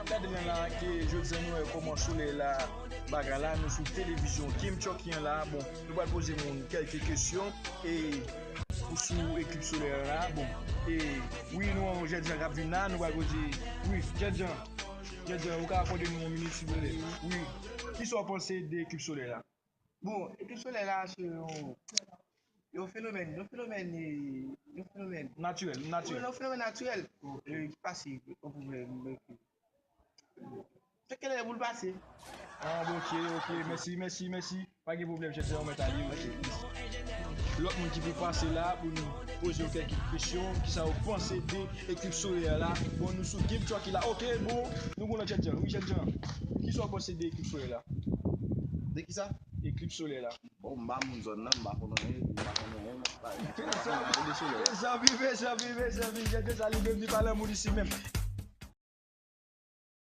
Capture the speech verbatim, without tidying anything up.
Gade nan la ke jodi a nou wè kòman solèy la bagay la, nou sou televizyon Kim Chucky an la. Bon, nou pral poze moun kèlke kesyon e pou sou eklip solè la. Bon, e wi, nou an Jèdjan k ap vin la, nou pral poze. Wi, Jèdjan. Jèdjan, ou ka akòde nou yon minit, silvouplè? Wi. Kisa w panse de eklip solè la? Bon, eklip solè la se yon, yon fenomèn, yon fenomèn, e, yon fenomèn. Natirèl, natirèl. Yon fenomèn natirèl. Ok. E, ki pase, yon pwoblèm, se kèlè pou l pase. Ah, bon, ok, ok, mèsi, mèsi, mèsi. Pa gen pwoblèm, chèf, se yon mèt ale, ok. Lòt moun ki pou pase la, pou nou poze yo kèk kesyon, kisa yo panse de eklip solè la. Bon, nou sou Kim Chucky la. Ok, bon, nou konn Jèdjan. Wi, Jèdjan. Kisa w panse de eklip solè la? De kisa? Eklip solè la. Bon, m pa moun zòn nan, m pa konn anyen, m pa konn anyen, m pa konn anyen. Mezanmi, mezanmi, mezanmi, Jèdjan sa li menm, li pa lanmoun isi menm.